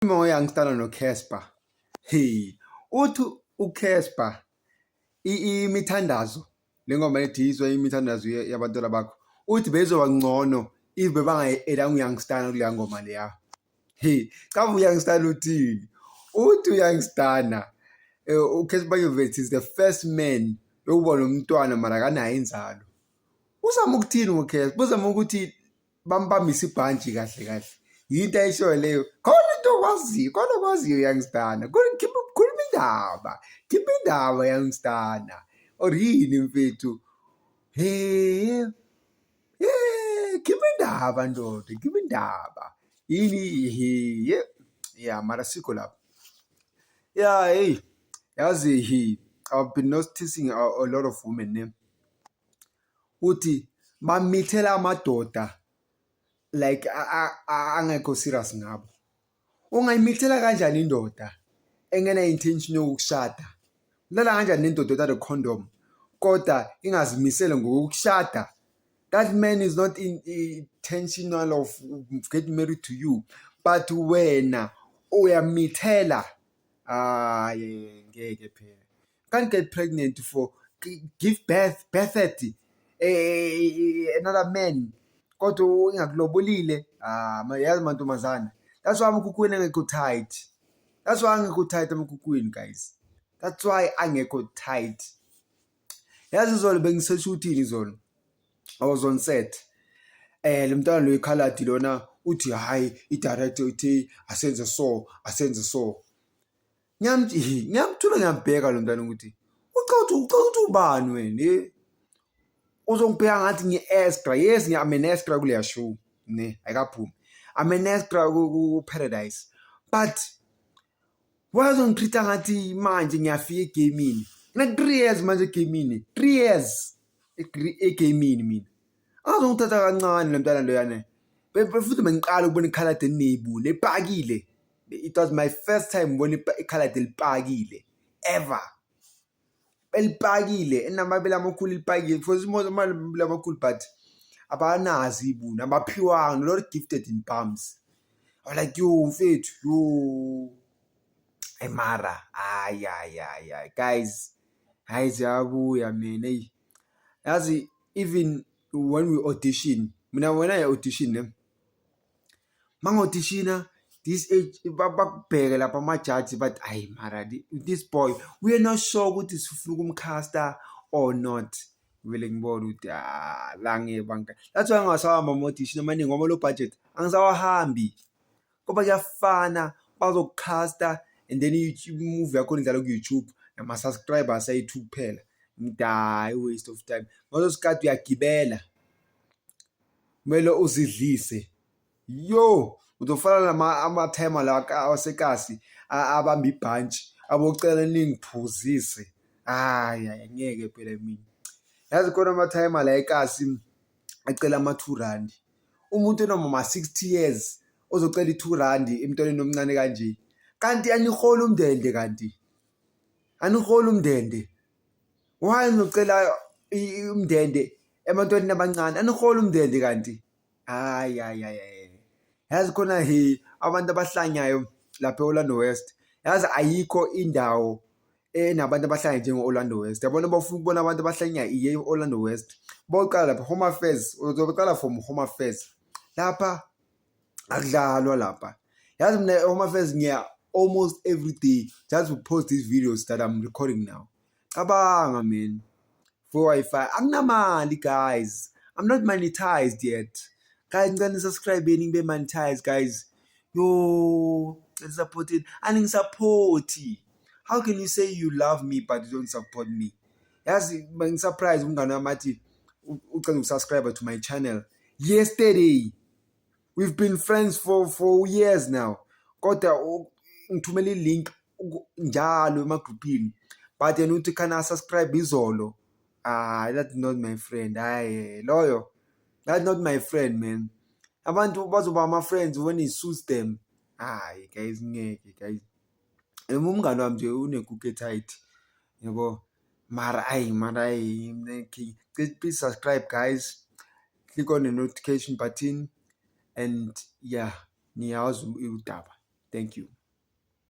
Ngo-Youngster noCasper. Hey, uthi uCasper imithandazo le ngoma ethi yizwa imithandazo yabantwana bakho, uthi bezoba ngcono if bebangayi-add-anga uYoungster kuleya ngoma leya. Hey, cabanga uYoungster uthini? Uthi uYoungster uCasper Nyovest is the first man yokuba nomntwana mara akanayo inzalo. Uzama ukuthini ngoCasper? Uzama ukuthi bambambise ibhantshi kahle kahle. Yinto ayishoyo leyo. Khona into okwaziyo, khona okwaziyo Youngster. Khuluma indaba, khipha indaba Youngster. Or yini mfethu? He, he, khipha indaba ndoda, khipha indaba. Yini he, yeah, mara sikho lapho. Yeah, hey, yazi he, I've been noticing a lot of women ne. Uthi bamithela amadoda like angekho serious ngabo. Ungayimithela kanjani indoda engena intention yokushada? Ulala kanjani nendoda without a condom kodwa ingazimisele ngokukushada? That man is not intentional of getting married to you, but wena uyamithela. Hayi, ngeke phela. Can't get pregnant for give birth, birthed another man kodwa ingakulobolile. Ah, yazi mantombazana. That's why amakhukhwini angekho tight. That's why angekho tight amakhukhwini, guys. That's why angekho tight. Yazi izolo bengiseshuthini izolo. I was on set. Lo mntwana lo ikhaladi lona uthi hayi, i-director ithe asenze so, asenze so. Ngiyamthula, ngiyambheka lo mntwana ukuthi ucabanga ukuthi ubani wena, eh? Uzongibheka ngathi ngi-extra. Yes, I'm an extra kuleya show ne, ayikaphumi. I'm an extra ku-Paradise, but wazongitreat-a ngathi manje ngiyafika egamini. Ngina 3 years manje egamini, 3 years egamini mina. Angazongithatha kancane lo mntwana loyana. Futhi bengiqala ukubona ikhaladi eliney'buni epakile. It was my first time ngibona ikhaladi elipakile ever, elipakile, enamabele amakhulu, elipakile because imoto amabele amakhulu, but abanazo iy'buni, abaphiwanga, not gifted in bums. I was like, "Yo mfethu, yo." Hayi mara, hayi hayi hayi hayi guys, hayi ziyabuya mina, eyi. Yazi, even when we audition, mina when I audition ne, mangi-auditiona this age, bakubheke lapha amajaji bathi, "Hayi mara this boy, we are not sure ukuthi sifuna ukumcasta or not." Vele ngibone ukuthi ah, la ngeke banka. That's why ngingasawahamba ama-audition amaningi ngoba low budget angisawahambi. Ngoba kuyafana, bazokucasta and then i-movie yakho idlala ku-YouTube nama-subscribers ayi-2 kuphela. Ngithi hhayi, waste of time. Ngaleso sikhathi uyagibela, kumele uzidlise. Yo, uzofana nama ama-timer la awasekasi abamba ibhantshi abocela ningiphuzise. Hhayi hhayi, ngeke phela mina. Yazi khona ama-timer la ekasi acela ama-R2. Umuntu onoma 60 years ozocela i-R2 emntwaneni omncane kanje. Kanti aniholi umndende kanti? Aniholi umndende? Why nizocela umndende ebantwaneni abancane? Aniholi umndende kanti? Hhayi hhayi hhayi hhayi. Yazi khona he abantu abahlanyayo lapha e-Orlando West. Yazi ayikho indawo enabantu abahlanya njenge-Orlando West. Yabona, bafuna ukubona abantu abahlanyayo, iye e-Orlando West. Boqala lapha Home Affairs, uzoqala from Home Affairs. Lapha akudlalwa lapha. Yazi mina e-Home Affairs ngiya almost every day just to post these videos that I'm recording now. Cabanga man, for Wi-Fi anginamali guys. I'm not monetized yet. Guys, ngicela ni-subscribe ngibe monetized, guys. Yo, ngicela support it. Aningi-support. How can you say you love me but you don't support me? Yazi bengi-surprise umngane wami athi ucela ukusubscribe to my channel yesterday. We've been friends for years now. Kodwa ngithumela i-link njalo emagrupini. But yena uthi can I subscribe izolo? Ah, that's not my friend. Hayi, loyo. That's not my friend, man. Abantu bazoba ama-friends when it suits them. Hayi guys, ngeke guys. Umngani wami nje unekuku tight. Yabo. Mara ayi, mara ayi, please subscribe, guys. Click on the notification button and yeah, niyawazi udaba. Thank you.